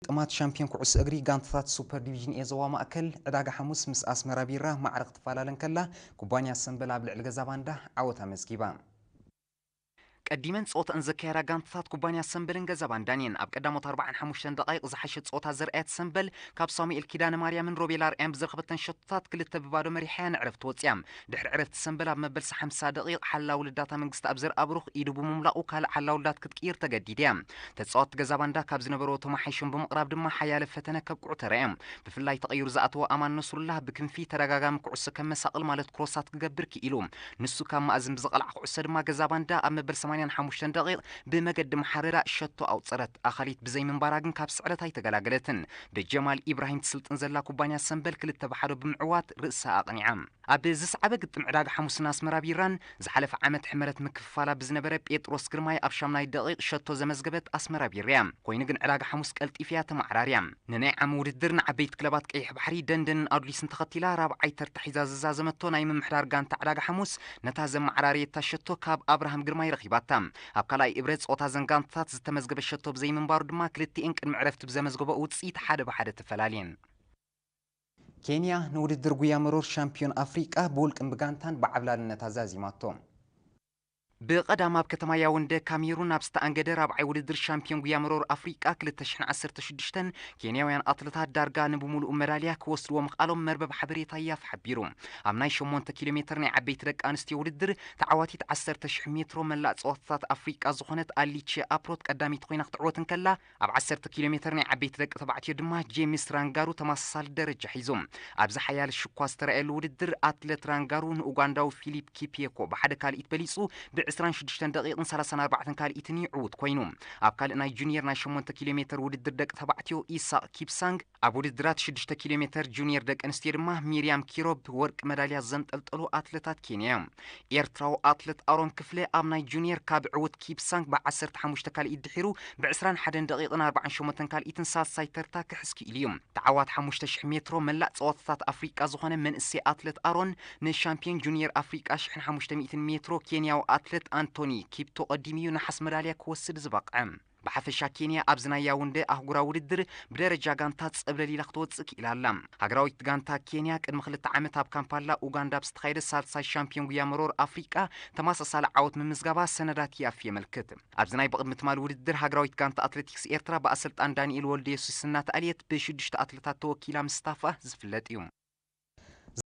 ጥማት ሻምፒዮን ኩዕሶ እግሪ ጋንታታት ሱፐር ዲቪዥን ኤ ዞባ ማእከል ዕዳጋ ሓሙስ ምስ ኣስመራ ቢራ ማዕረ ክትፈላለ እንከላ፣ ኩባንያ ሰምበል ኣብ ልዕሊ ገዛ ባንዳ ዓወት ኣመዝጊባ። ቀዲመን ጸወተኣን ዘካየዳ ጋንታታት ኩባንያ ሰምበልን ገዛ ባንዳን እየን። ኣብ ቀዳሞት ኣርባዓን ሓሙሽተን ደቃይቕ ዝሓሸ ጸወታ ዘርኣየት ሰምበል፣ ካብ ሳሙኤል ኪዳነ ማርያምን ሮቤል ኣርኣያን ብዝረኸበተን ሸቶታት ክልተ ብባዶ መሪሓ እያ ንዕረፍቲ ወጺኣ። ድሕሪ ዕረፍቲ ሰምበል ኣብ መበልሲ ሓምሳ ደቂቕ ሓላው ልዳታ መንግስቲ ኣብ ዘርኣ ብሩኽ ኢዱ ብምምላቑ ካልእ ሓላው ልዳት ክትቅይር ተገዲዳ እያ። ተጻወትቲ ገዛ ባንዳ ካብ ዝነበርዎ ተማሓይሾም ብምቕራብ ድማ ሓያለ ፈተነ ከብቅዑ ተራእዮም። ብፍላይ ተቐይሩ ዝኣተወ ኣማን ነስሩላህ ብክንፊ ተደጋጋሚ ኩዕሶ ከም መሳቕል ማለት ክሮሳት ክገብር ክኢሉ። ንሱ ካብ ማእዝን ብዝቐልዓ ኩዕሶ ድማ ገዛ ባንዳ ኣብ መበል ሰማንያን ሓሙሽተን ደቂቕ ብመገዲ መሓረራ ሸቶ ኣውጸረት። ኣኻሊት ብዘይምንባራ ግን ካብ ስዕረት ኣይተገላገለትን። ብጀማል ኢብራሂም ትስልጥን ዘላ ኩባንያ ሰምበል ክልተ ብሓዶ ብምዕዋት ርእሳ ኣቕኒዓ። ኣብ ዝሰዓበ ግጥም ዕዳጋ ሓሙስን ኣስመራ ቢራን ዝሓለፈ ዓመት ሕመረት ምክፍፋላ ብዝነበረ ጴጥሮስ ግርማይ ኣብ ሻምናይ ደቂቕ ሸቶ ዘመዝገበት ኣስመራ ቢራ እያ። ኮይኑ ግን ዕዳጋ ሓሙስ ቀልጢፍያ ተመዓራርያ። ንናይ ዓሚ ውድድር ንዓበይቲ ክለባት ቀይሕ ባሕሪ ደንደንን ኣዱሊስን ተኸቲላ ራብዓይ ተርታ ሒዛ ዝዛዘመቶ ናይ ምምሕዳር ጋንታ ዕዳጋ ሓሙስ ነታ ዘመዓራረየታ ሸቶ ካብ ኣብርሃም ግርማይ ረኺባታ። ኣብ ካልኣይ እብረ ጸወታ ዘን ጋንታታት ዝተመዝገበ ሸቶ ብዘይምንባሩ ድማ ክልቲኤን ቅድሚ ዕረፍቲ ብዘመዝገበኦ ውጽኢት ሓደ ብሓደ ተፈላልየን። ኬንያ ንውድድር ጉያ መሮር ሻምፒዮን ኣፍሪቃ ብውልቅን ብጋንታን ብዓብላልነት ኣዛዚማቶ። ብቐዳም ኣብ ከተማ ያውንደ ካሜሩን ኣብ ዝተኣንገደ ራብዓይ ውድድር ሻምፒዮን ጉያ መሮር ኣፍሪቃ ክልተ ሽሕን ዓሰርተ ሽዱሽተን ኬንያውያን ኣትለታት ዳርጋ ንብምሉኡ መዳልያ ክወስድዎ ምኽኣሎም መርበብ ሓበሬታ ያፍ ሓቢሩ። ኣብ ናይ ሸሞንተ ኪሎ ሜትር ናይ ዓበይቲ ደቂ ኣንስትዮ ውድድር ተዓዋቲት ዓሰርተ ሽሕ ሜትሮ መላእ ጸወታታት ኣፍሪቃ ዝኾነት ኣሊቼ ኣፕሮት ቀዳመይቲ ኮይና ክትዕወት እንከላ፣ ኣብ ዓሰርተ ኪሎ ሜትር ናይ ዓበይቲ ደቂ ተባዕትዮ ድማ ጄምስ ራንጋሩ ተመሳሳሊ ደረጃ ሒዙ። ኣብዚ ሓያል ሽኳ ዝተረኣየሉ ውድድር ኣትለት ራንጋሩ ንኡጋንዳዊ ፊሊፕ ኪፒየኮ ብሓደ ካልኢት በሊጹ ብ ዕስራን ሽዱሽተን ደቂቕን ሰላሳን ኣርባዕተን ካልኢትን እዩ ዕዉት ኮይኑ። ኣብ ካልእ ናይ ጁኒየር ናይ ሸሞንተ ኪሎ ሜትር ውድድር ደቂ ተባዕትዮ ኢሳቕ ኪፕሳንግ፣ ኣብ ውድድራት ሽዱሽተ ኪሎ ሜትር ጁኒየር ደቂ ኣንስትዮ ድማ ሚርያም ኪሮብ ወርቂ መዳልያ ዘንጠልጠሉ ኣትለታት ኬንያ እዮም። ኤርትራዊ ኣትለት ኣሮን ክፍለ ኣብ ናይ ጁኒየር ካብ ዕዉት ኪፕሳንግ ብ ዓሰርተ ሓሙሽተ ካልኢት ድሒሩ ብ ዕስራን ሓደን ደቂቕን ኣርባዓን ሸሞንተን ካልኢትን ሳልሳይ ተርታ ክሕዝ ክኢሉ እዩ። ተዓዋት ሓሙሽተ ሽሕ ሜትሮ መላእ ጸወታታት ኣፍሪቃ ዝኾነ መንእሰይ ኣትለት ኣሮን ንሻምፒዮን ጁኒየር ኣፍሪቃ ሽሕን ሓሙሽተ ሚእትን ሜትሮ ኬንያዊ ኣትለት ኣንቶኒ ኪፕቶ ቀዲሙ እዩ ነሓስ መዳልያ ክወስድ ዝበቕዐ። ብሓፈሻ ኬንያ ኣብዚ ናይ ያውንደ ኣህጉራዊ ውድድር ብደረጃ ጋንታ ጸብለል ኢላ ክትወጽእ ክኢላ ኣላ። ሃገራዊት ጋንታ ኬንያ ቅድሚ ክልተ ዓመት ኣብ ካምፓላ ኡጋንዳ ኣብ ዝተኻየደ ሳልሳይ ሻምፒዮን ጉያ መሮር ኣፍሪቃ ተመሳሳሊ ዓወት ምምዝጋባ ሰነዳት ያፍ የመልክት። ኣብዚ ናይ ብቕድሚ ትማሊ ውድድር ሃገራዊት ጋንታ ኣትሌቲክስ ኤርትራ ብኣሰልጣን ዳንኤል ወልደየሱስ እናተኣልየት ብሽዱሽተ ኣትሌታት ተወኪላ ምስታፋ ዝፍለጥ እዩ።